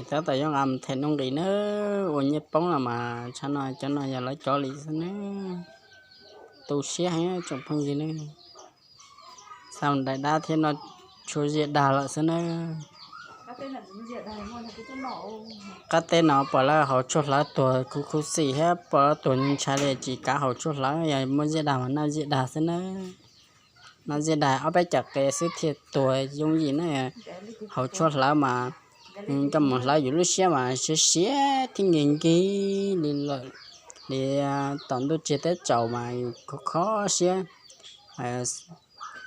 Tab tom yuav nqa mus them nuj nqis nawb, ua nyiaj poob los mas tshaj no cov no yog lawv cov li xwb nawb. Tu siab heev tsoom phooj ywg nawb. Xa daim dab thiab no tshuav ziaj dag lawm xwb nawb. Qab teb no pom lawv hauv tshuaj hlawv tuag khuv khuv xim thiab pom tuag ntshai li tsis kav hauv tshuaj hlawv, yog muaj ziaj dag mas noj ziaj dag xwb nawb. Noj ziaj dag ob peb cov qe xwb thiaj tuag yooj yim na. Hauv tshuaj hlawv mas koj mus hlawv yus lub siab mas siav siav thiab nkig nkig li lawm, li tom ntuj tsiag teb tsaus mas yus kho kho siab.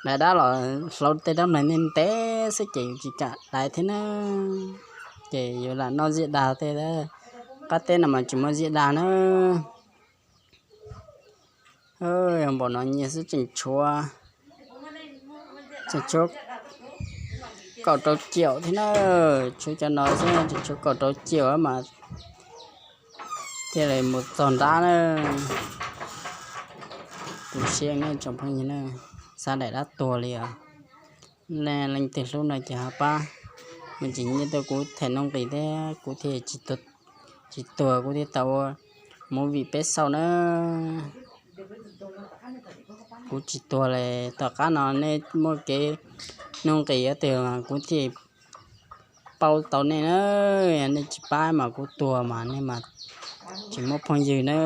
Daim dab los hlauv tej dab mlaig ntev ntev xwb ces yus tsis kam dai thiab na, ces yus lam noj ziaj dag tej. Qab teb no mas tsis muaj ziaj dag na. Yog npaum no nyiaj xwb tseem tshuav, tseem tshuav kaum rau caum thiab na. Tshuav cov no xwb tseem tshuav kaum rau caum mas thiaj li mus txog nrab na. Tu siab ne tsoom phooj ywg na, xa daim dab tuag li os. Leej twg hlub no ces ho pab mus tsim nyiaj tuaj kuv them nuj nqis thiab kuv thiaj tsis tuag, kuv thiaj tau ua movie peb xauj na. Kuv tsis tuag li, tom qab no nej muaj kev nuj nqis ua twg kuv thiaj pauj tau nej na. Yog nej tsis pab mas kuv tuag mas nej mas tsis muaj phooj ywg na.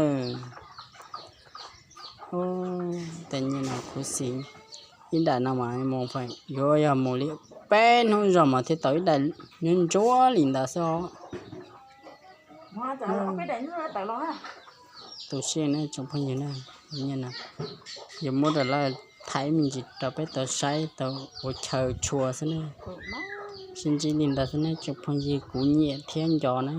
Tej nyiaj no khuv xim, ib daim no mas mus yuav yog mus li peb hnub zog mas thiaj tau ib daim nyob ntsuab li ntawd xwb os. Tu siab ne tsoom phooj ywg na, nyiaj no yuav muab rau lawv thaij me ntsis rau peb tau saib tau ua chaw tshua xwb ne. Sib ntsib li ntawd xwb ne tsoom phooj ywg, kuv nyiam thiab nco na.